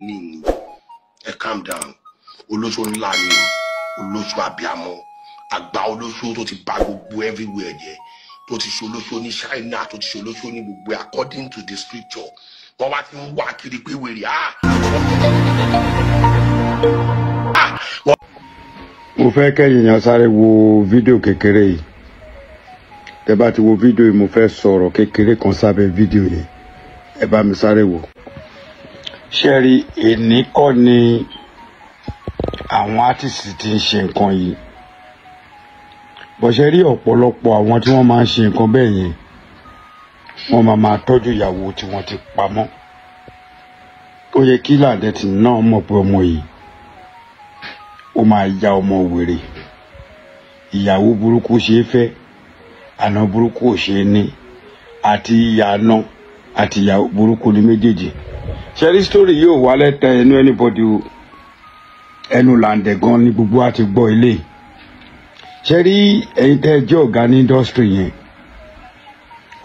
Ní ẹ calm down. Olóṣó ńlá ni o, olóṣó àbíamọ, àgbà olóṣó tó ti bà gbogbo everywhere jẹ́, tó ti ṣe olóṣó ní China, tó ti ṣe olóṣó ní gbogbo, according to the scripture. Wọ́n wá ti ń wá kiri pé wèrè á. Mo fẹ́ kẹ́yìn èèyàn sáré wo fídíò kékeré yìí. Tẹ́ bá ti wo fídíò yìí, mo fẹ́ sọ̀rọ̀ kékeré kan sábẹ́ fídíò yìí. Ẹ bá mi sáré wò. Ṣé rí, èní kọ́ ni àwọn artist ti ń ṣe nǹkan yìí. Bọ̀ṣẹ́ rí, ọ̀pọ̀lọpọ̀ àwọn tí wọ́n máa ń ṣe nǹkan bẹ́ẹ̀ yẹn, wọ́n máa máa tọ́jú ìyàwó tí wọ́n ti pamọ́. Ó yẹ kí Làǹdẹ̀tì náà mọ̀ pé ọmọ yìí ó máa ya ọmọ wèrè. Ìyàwó burúkú ṣe é fẹ́, àna burúkú ò ṣe é ní, àti ìyá àna àti ìyàwó burúkú ní méjèèjì. Ṣé rí, story yóò wá lẹ́tà ẹnu anybody o. Ẹnu Làǹdẹ̀ gan ni gbogbo wa ti gbọ́ ilé. Ṣé rí, ẹ̀yin tẹ́ ẹ jẹ́ ọ̀gá ní industry yẹn,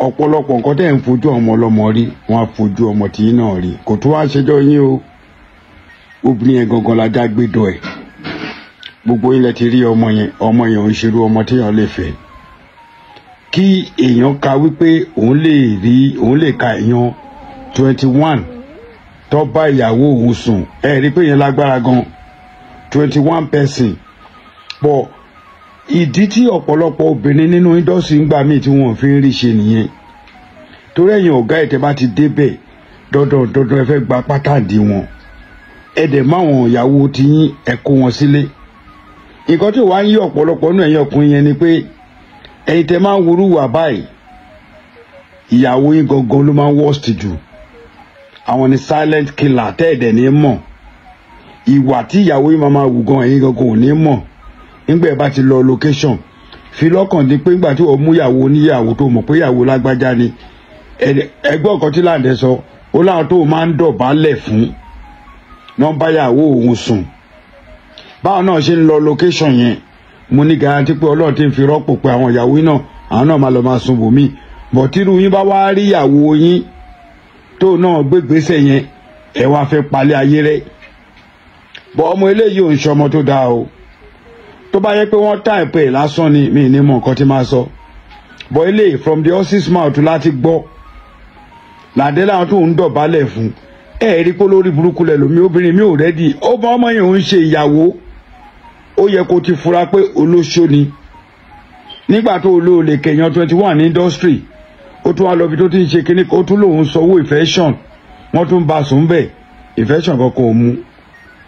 ọ̀pọ̀lọpọ̀ nǹkan tẹ́ ẹ̀ ń fojú ọmọ ọlọ́mọ rí, wọ́n á fojú ọmọ tí yín náà rí. Kò tó wá ń ṣẹjọ́ yín o. Obìnrin yẹn gangan lajá gbé dọ̀ ẹ̀. Gbogbo yín lẹ ti rí ọmọ yẹn. Ọmọ yẹn ò ń ṣerú ọmọ téèyàn lè fẹ́. Kí èèyàn ka wípé òun lè rí, òun lè ka èèyàn 21 tó bá ìyàwó òun sùn, ẹ rí pé yẹn lágbára gan. 21 person pọ̀. Ìdí tí ọ̀pọ̀lọpọ̀ obìnrin nínú industry ń gbà míì tí wọ́n fi ń rí ṣe nìyẹn, torí ẹ̀yin ọ̀gá ẹ̀, tẹ́ bá ti débẹ̀, dandan dandan ẹ fẹ́ gba pátádì wọn. Ẹ dẹ̀ máwọn ìyàwó tiyín, ẹ kó wọn sílé. Nǹkan tí wàá ń yí ọ̀pọ̀lọpọ̀ nínú ẹ̀yin ọkùnrin yẹn ni pé ẹ̀yin tẹ́ máa ń wúrú wà báyìí, ìyàwó yín gangan ló máa ń worst jù. Àwọn ni silent killer tẹ́ ẹ̀dẹ̀ ní mọ̀. Ìwà tí ìyàwó yín máa máa wù gan, ẹ̀yin gangan ò ní mọ̀. Nígbà ẹ bá ti lọ location, fi lọ́kàn ní pé nígbà tí wọ́n mú ìyàwó oníyàwó tó mọ̀ pé ìyàwó lágbájá ni. Ẹgbẹ́ ọ̀kan tí Láǹdẹ̀ sọ, ó láwọn tó máa ń dọ̀bálẹ̀ fún nọ́mbà ìyàwó òun sùn. Báwọn náà ṣe ń lọ location yẹn, mo ní guarantee pé Ọlọ́run ti ń fi rọ́pò pé àwọn ìyàwó yín náà, àwọn náà máa lọ máa sun bòmíì bọ̀. Tírú yín bá wá rí ìyàwó yín tó náà gbégbèsè yẹn, ẹ wá fẹ́ palẹ̀ ayé rẹ̀ bọ̀. Ọmọ eléyìí ò ń ṣọmọ tó dáa o. Tó bá yẹ pé wọ́n type ẹ̀ lásán ni, mi ní mọ nǹkan tí máa sọ bọ̀. Eléyìí, from the horse's mouth láti gbọ́. Làǹdẹ̀ láwọn tó ń dọ̀bálẹ̀ fún. Ẹ rí pé lórí burúkú lẹ lómi. Obìnrin mi ò ready. Ó bá ọmọ yẹn ò ń ṣe ìyàwó. Ó yẹ kó ti fura pé olóṣó ni nígbà tó lò lè kẹyàn 21 ní industry. Ó tún wá lọ bí tó ti ń ṣe kíní, ó tún lòun sanwó infection, wọ́n tún bá sùn bẹ́ẹ̀. Infection kankan ò mú,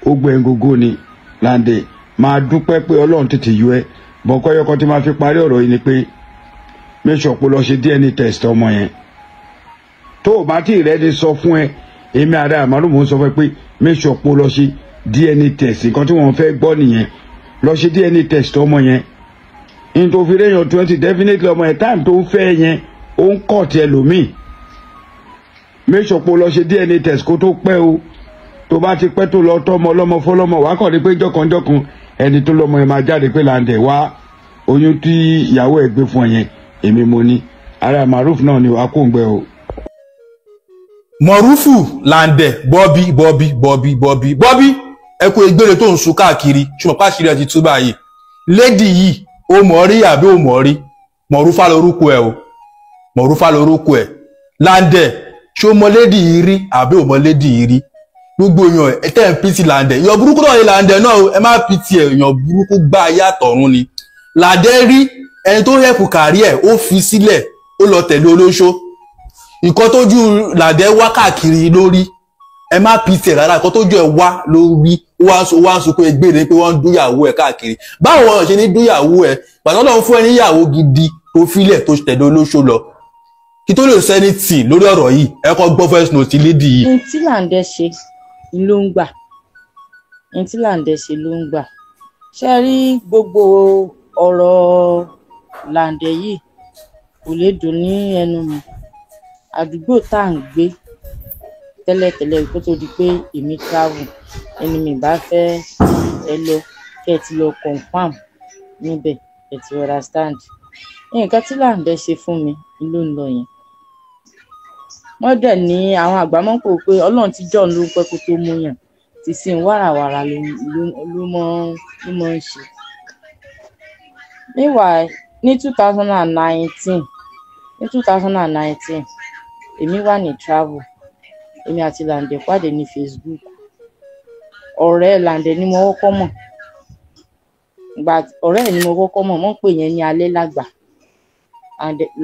ó gbẹ gógó ni. Láǹdẹ̀, máa dúpẹ́ pé Ọlọ́run tètè yọ ẹ́. Bọ̀kọ́yọkọ́ tí máa fi parí ọ̀rọ̀ yìí ni pé make sure pé lọ ṣe DNA test ọmọ yẹn. Tó o bá tí ì ready sọ fún ẹ, èmi ààrẹ àmàlù mò ń sọ fún ẹ pé make sure pé lọ ṣe DNA test. Nǹkan tí wọ́n fẹ́ gbọ́ nìyẹn. Lọ ṣe DNA test ọmọ yẹn. Ní tó fi réyàn 20, definitely ọmọ yẹn, time tó ń fẹ́ yẹn, ó ń kọ̀ tiẹ̀ lómìn. Make sure pé lọ ṣe DNA test kó tó pẹ́ o. Tó bá ti pẹ́, tó lọ tọ́mọ ọlọ́mọ fọlọ́mọ, wàá kàn ní pé jọkànjọkàn ẹni tó lọ́mọ yẹn máa jáde pé Làǹdẹ̀ wá, oyún tí ìyàwó ẹ̀ gbé fún ẹ yẹn, èmi mo ní. Ara Maruf náà ni wàá kó ń gbẹ o. Mọ̀rúfù Làǹdẹ̀, Bọ́bí, Bọ́bí, Bọ́bí, Bọ́bí, Bọ́bí, ẹ kó egbére tó ń sun káàkiri. Ṣùgbọ́n pàṣírí ẹ ti tú báyìí. Lady yìí, ó mọ̀ rí àbí ó mọ̀ rí? Mọ̀rúfà lorúkọ ẹ o, Mọ̀rúfà lorúkọ ẹ. Làǹdẹ̀, ṣó mọ lady yìí rí àbí ò mọ lady yìí rí? Gbogbo èèyàn ẹ tẹ́ ń pity Làǹdẹ̀, èèyàn burúkú náà ni Làǹdẹ̀ náà o. Ẹ má pity ẹ, èèyàn burúkú gbá ayé àtọ̀run ni Làǹdẹ̀ rí. Ẹni tó help career ẹ̀, ó fi sílẹ̀, ó lọ tẹ̀lé olóṣó. Nǹkan tójú Làǹdẹ̀ wá káàkiri lórí, ẹ má pity ẹ rárá. Nǹkan tójú ẹ wá lórí, ó wá ń sunkún egbére pé wọ́n ń dúyàwó ẹ káàkiri. Báwo wọn ṣe ní dúyàwó ẹ pàtó lọ́n fún ẹ níyàwó gidi tó filẹ̀ tó tẹ̀lé olóṣó lọ? Kí tó lè sẹ́ni tì lórí ọ̀rọ̀ yìí, ẹ kọ́ gbọ́ voice note lady yìí. Ohun tí Làǹdẹ̀ ṣe ló ń gbà, ohun tí Làǹdẹ̀ ṣe ló ń gbà. Ṣe rí, gbogbo ọ̀rọ̀ Làǹdẹ̀ yìí kò lè dùn ní ẹnu mi. Àdúgbò tá à ń gbé tẹ́lẹ̀tẹ́lẹ̀ kó tó di pé èmi travel, ẹni mi bá fẹ́ ẹ lọ kẹ́ ẹ ti lọ confirm níbẹ̀, ẹ ti understand. Nǹkan tí Làǹdẹ̀ ṣe fún mi ló ń lọ yẹn. Wọ́n dẹ̀ ní àwọn àgbà mọ́ pò pé Ọlọ́run ti jọ̀ ló ń pẹ́ kó tó mú yàn, ti sin wàràwàrà ló mọ́ ń ṣe. Meanwhile, ní 2019, ní 2019, èmi wà ní travel, èmi àti Lande pàdé ní Facebook. Ọ̀rẹ́ Lande ni mo kọ́kọ́ mọ̀. Ìgbà ọ̀rẹ́ ẹ̀ ni mo kọ́kọ́ mọ̀, wọ́n pè yẹn ní alẹ́ lágbà.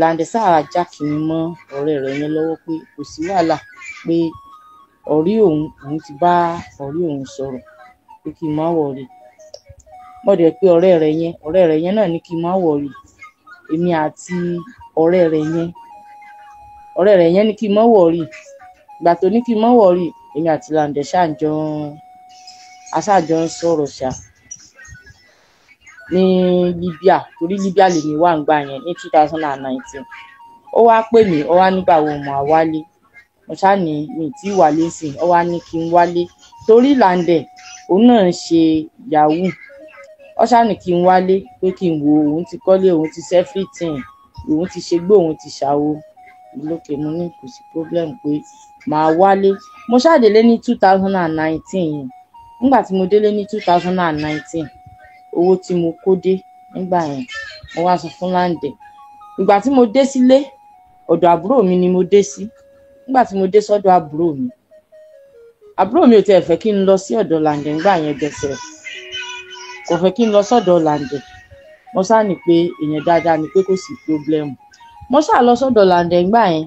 Lande sáà jákì mi mọ́ ọ̀rẹ́ rẹ̀ yẹn lọ́wọ́ pé kò sí wàhálà, pé ọ̀rí òun, òun ti bá ọ̀rí òun sọ̀rọ̀ pé kí n má wọ̀rí. Mo dẹ̀ pé ọ̀rẹ́ rẹ̀ yẹn, ọ̀rẹ́ rẹ̀ yẹn náà ní kí n má wọ̀rí. Èmi àti ọ̀rẹ́ rẹ̀ yẹn, ọ̀rẹ́ rẹ̀ yẹn ní kí n má wọ̀rí. Ìgbà tó ní kí n má wọ̀rí, èmi àti Lande ṣáàjọ aṣáàjọ ń sọ̀rọ̀ ṣá ní Libya, torí Libya lèmi wà ń gbà yẹn ní 2019. Ó wá pè mí, ó wá nígbà wo mà wálé. Mo ṣáà ní mi tí wálé sìn, ó wá ní kí n wálé torí Lande òun náà ń ṣe yahoo. Ó ṣáà ní kí n wálé pé kí n wo òun ti kọ́lé, òun ti ṣe everything, òun ti ṣe gbé, òun ti ṣàwo. Lókè mo ní kò sí problem pé màá wálé. Mo ṣáà délé ní 2019 yẹn. Nígbà tí mo délé ní 2019, owó tí mo kó dé nígbà yẹn, mo wá sọ fún Lande. Ìgbà tí mo dé sílé, ọ̀dọ̀ àbúrò mi ni mo dé sí. Nígbà tí mo dé sọ́dọ̀ àbúrò mi, àbúrò mi ò tiẹ̀ fẹ́ kí n lọ sí ọ̀dọ̀ Lande nígbà yẹn gẹ̀ẹ́sẹ̀. Kò fẹ́ kí n lọ sọ́dọ̀ Lande. Mo ṣáà ní pé èèyàn dáadáa ni, pé kò sí problem. Mo ṣáà lọ sọ́dọ̀ Lande nígbà yẹn.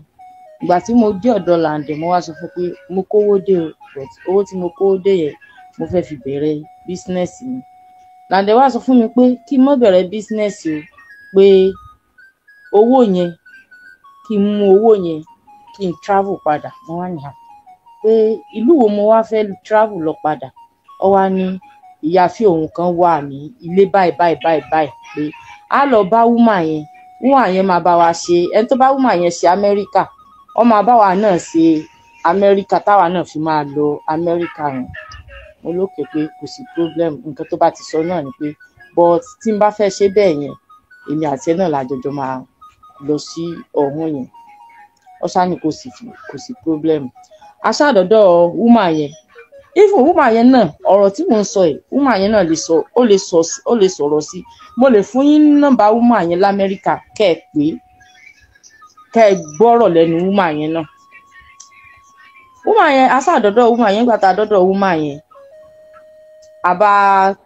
Ìgbà tí mo dé ọ̀dọ̀ Lande, mo wá sọ fún pé mo kówó dé o, but owó tí mo kówó dé yẹn, mo fẹ́ fi bẹ̀rẹ̀ bísínẹ́sì mi. Lande wá sọ fún mi pé kí n má bẹ̀rẹ̀ bísínẹ́sì o, pé owó yẹn, kí n mú owó yẹn kí n travel padà. Mo wá ní à pé ìlú wo mo wá fẹ́ travel lọ padà. Ó wá ní ìyáàfin òun kan wà ní ilé báyìí báyìí báyìí báyìí, pé á lọ bá wúmà yẹn, wúmà yẹn máa bá wa ṣe, ẹni tó bá wúmà yẹn ṣe Amẹ́ríkà, ó máa bá wa náà ṣe Amẹ́ríkà, táwa náà fi máa lọ Amẹ́ríkà yẹn. Mo lókè pé kò sí problem, nǹkan tó bá ti sọ náà ni pé but tí n bá fẹ́ ṣe bẹ́ẹ̀ yẹn, èmi àti ẹ náà la jọjọ máa lọ sí ọ̀hún yẹn. Ó ṣáà ní kò sí problem. Aṣáàdọ̀dọ̀ wúmà yẹn, even wúmà yẹn náà, ọ̀rọ̀ tí mò ń sọ yìí, wúmà yẹn náà lè sọ, ó lè sọ̀rọ̀ sí. Mo lè fún yín nọ́mbà wúmà yẹn l'Amẹ́ríkà, kẹ́ ẹ pé kẹ́ ẹ gbọ́rọ̀ lẹ́nu wúmà yẹn náà. Wúmà yẹn, aṣáàdọ̀dọ̀ wúmà yẹn, gbàtà dọ́dọ̀ wúmà yẹn, àbá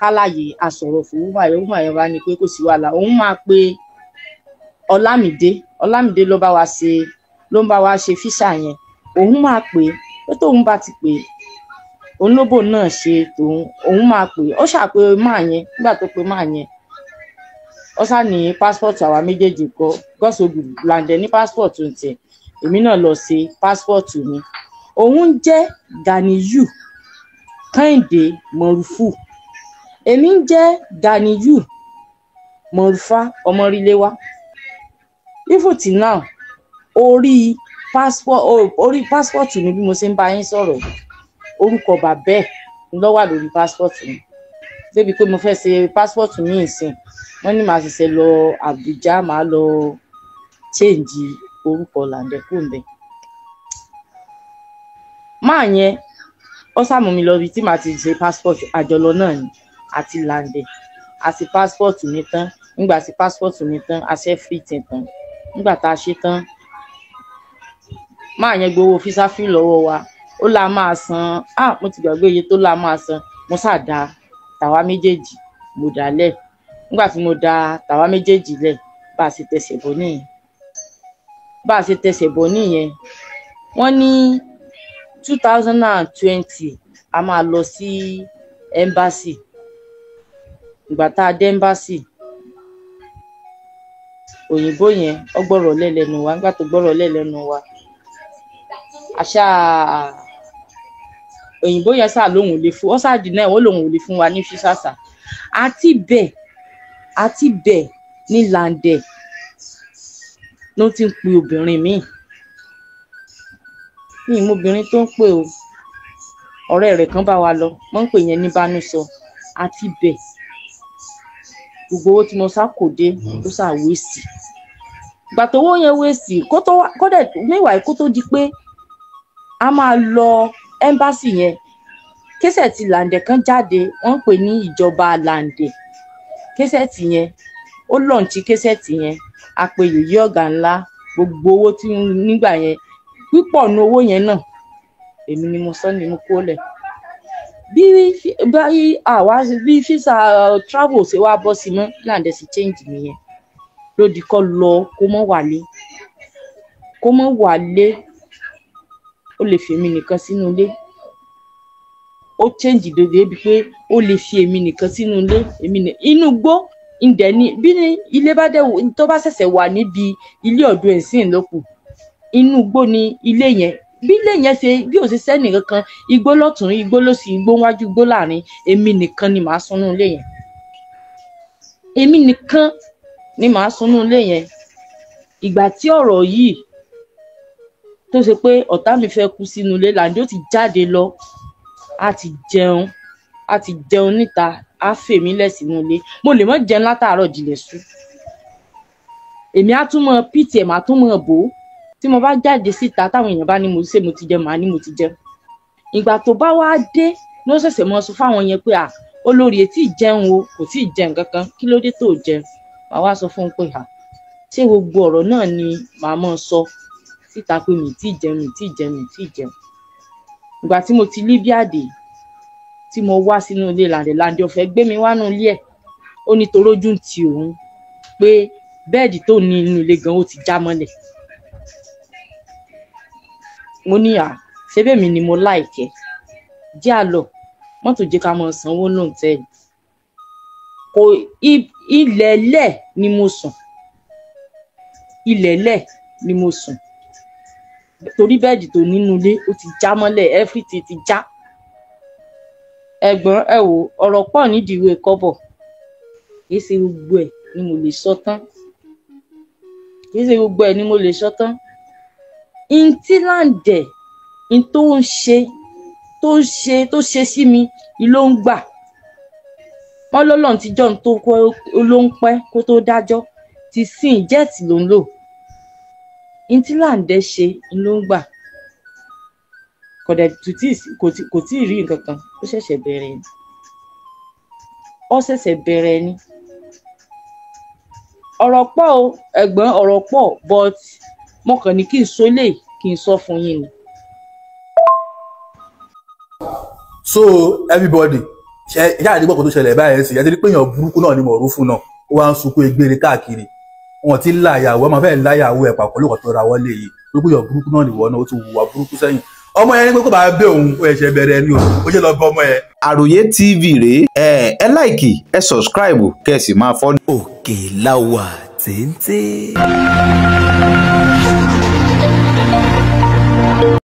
kálàyé asọ̀rọ̀ fún wúmà yẹn. Wúmà yẹn bá ní pé kò sí wàhálà, òun máa pe Ọlámídé. Ọlámídé ló bá wa ṣe, ló ń bá wa ṣe fíṣà yẹn. Òun máa pè é, pé tóun bá ti pè é, òun lóbò náà ṣe tòun, òun máa pè é. Ó ṣàpè máa yẹn. Nígbà tó pe máa yẹn, ó ṣáà ní pásítọ̀tù àwa méjèèjì kọ gọ́sọ̀gù. Lande ní pásítọ̀tù tiẹ̀, èmi náà lọ ṣe pásítọ̀tù mi. Òun jẹ́ Ganiyu Kẹ́hìndé Mọ̀rúfù, èmi ń jẹ́ Ganiyu Mọ̀rúfà Ọmọríléwá. Even till now, orí passport mi bí mo ṣe ń bá yín sọ̀rọ̀, orúkọ bàbá ẹ̀ ló wà lórí passport mi. Débi pé mo fẹ́ ṣe passport mi ìsìn, wọ́n ní màá ṣẹ̀ṣẹ̀ lọ Àbújá, màá lọ change orúkọ Lande kúrò ńbẹ̀. Máa yẹn ó ṣàmú mi lọ ibi tí màá ti ṣe passport, àjọlọ náà ni àti Lande àti passport mi tán. Nígbà tí passport mi tán, a ṣe everything tán. Nígbà tá a ṣe tán, máa yẹn gbowó físà fí lọ́wọ́ wa, ó la máa san, mo ti gbàgbé iye tó la máa san. Mo ṣáà da tàwa méjèèjì, mo dà lẹ̀. Nígbà tí mo da tàwa méjèèjì lẹ̀, bá a ṣe tẹsẹ̀ bọ̀ nìyẹn. Bá a ṣe tẹsẹ̀ bọ̀ nìyẹn, wọ́n ní 2020 a máa lọ sí embassy. Ìgbà tá a dé embassy, òyìnbó yẹn ó gbọ́rọ̀ lẹ̀ lẹ́nu wa. Nígbà tó gbọ́rọ̀ lẹ̀ lẹ́nu wa, àṣà òyìnbó yẹn ṣáà lóhùn lè fún ọ, ṣáà dì náà ó lóhùn lè fún wa ní físàsà. Àti bẹ́ẹ̀ ní Lande ló ti ń pe obìnrin míì. Mi ì mọ obìnrin tó ń pè o, ọ̀rẹ́ rẹ̀ kan bá wa lọ, wọ́n ń pè yẹn ní Bánúsọ. Àti bẹ́ẹ̀ gbogbo owó tí mo sá kò dé ló sá wéèsì. Ìgbà tó owó yẹn wéèsì, kó tó kó dẹ̀ níwàá kó tó di pé A máa lọ ẹ́mbásì yẹn. Késẹ̀tì Làǹdẹ̀ kan jáde, wọ́n ń pè ní ìjọba Làǹdẹ̀. Késẹ̀tì yẹn, ó lọ̀ǹtì késẹ̀tì yẹn. A pe Yèyé Ọ̀gá Ńlá, gbogbo owó tí nígbà yẹn, pípọ̀ nu owó yẹn náà, èmi ni mo sọ ni mo kó lẹ̀. Bí àwa bí físà travel ṣe wá bọ́ sí mọ́, Làǹdẹ̀ sì change nìyẹn. Lódì kọ́ lọ kó mọ́ wálé, kó mọ́ wálé, ó lè fi èmi nìkan sínú ilé. Ó change dòdò débi pé ó lè fi èmi nìkan sínú ilé, èmi ní inú igbó ǹdẹ̀ ni. Bí ní ilé bá dẹ̀ tó bá ṣẹ̀ṣẹ̀ wà níbi ilé ọ̀dọ̀ ẹ̀ sìn lókù, inú igbó ni ilé yẹn. Bí ilé yẹn ṣe bí ò ṣe sẹ́nì kankan, igbó lọ́tún, igbó lósì, igbó wájú, igbó láàrin, èmi nìkan ni màá súnú ilé yẹn. Èmi nìkan ni màá súnú ilé yẹn. Ìgbà tí ọ̀rọ̀ yìí tó ṣe pé ọ̀tá mi fẹ́ kú sínú ilé, Làǹdẹ̀ ó ti jáde lọ, á ti jẹun, á ti jẹun níta, á fèmí lẹ̀ sínú ilé. Mo lè má jẹun látàárọ̀ dilẹ̀ ṣú. Èmi á tún mọ pt ẹ̀, màá tún mọ bò ó. Tí mo bá jáde síta táwọn èèyàn bá ní mo ṣe mo ti jẹun, màá ní mo ti jẹun. Ìgbà tó bá wá dé ló ṣẹ̀ṣẹ̀ mọ sọ fáwọn yẹn pé à, olórí etí jẹun o, kò tí ì jẹun kankan, kí ló dé tó jẹun? Màá wá sọ fún un pé à, ṣé gbogbo ọ̀rọ̀ náà ni màá mọ̀ sọ síta pé mi tí jẹun, mi tí jẹun, mi tí jẹun. Ìgbà tí mo ti Libya dé, tí mo wá sínú ilé Làǹdẹ̀, Làǹdẹ̀ ò fẹ́ gbé mi wá nú ilé ẹ̀. Ó ní torójú ń ti òun pé bẹ́ẹ̀dì tó ní inú ilé gan ó ti já mọ́lẹ̀. Mo ní à, ṣé bẹ́ẹ̀ mi ni mo láìkẹ́, jẹ́ àlọ́ mọ́tò jẹ́ ká máa sanwó lóǹtẹ́ẹ̀lì. Kò ilẹ̀lẹ̀ ni mo sùn, ilẹ̀lẹ̀ ni mo sùn, torí bẹ́ẹ̀dì tó nínú ilé ó ti já mọ́lẹ̀, everything ti já. Ẹ̀gbọ́n ẹ wò, ọ̀rọ̀ pọ̀ nídìí ìwé kọ́bọ̀, kì í ṣe gbogbo ẹ̀ ni mo lè sọ tán, kì í ṣe gbogbo ẹ̀ ni mo lè sọ tán. Ntí Làǹdẹ̀ n tó ń ṣe tó ń ṣe tó ṣe sí mi ló ń gbà. Wọ́n lọ́lọ́run ti jọ́ tó ló ń pẹ́ kó tó dájọ́, ti sìn jẹ́ẹ̀tì ló ń lò. Ntí Làǹdẹ̀ ṣe ló ń gbà. Kò tí ì rí nǹkan kan, ó ṣẹ̀ṣẹ̀ bẹ̀rẹ̀ ni, ó ṣẹ̀ṣẹ̀ bẹ̀rẹ̀ ni. Ọ̀rọ̀ pọ̀ o ẹ̀gbọ́n, ọ̀rọ̀ pọ̀, but mo kàn ní kí n sọ lè kí n sọ fún yín ni. So everybody, ṣe ìyá àdìgbò kan tó ṣẹlẹ̀ báyìí sí, ẹ ti rí pé èèyàn burúkú náà ni Mọ̀rúfù náà, ó wá ń sunkún egbére káàkiri. Wọn ti láyàwó, ẹ máa fẹ́ láyàwó ẹ̀ pàpọ̀ lóko tó ra wọlé yìí. Pé èèyàn burúkú náà nìwọ náà, ó ti hùwà burúkú sẹ́yìn. Ọmọ yẹn ní pé kó bá bẹ òun, ó ẹ̀ṣẹ̀ bẹ̀rẹ̀ ni o, ó jẹ́ lọ bọ ọmọ yẹn. Àròyé TV rèé, ẹ láìkì, ẹ sọ̀scribe, kẹ́ ẹ sì máa fọ́. Òkè la wà téńté.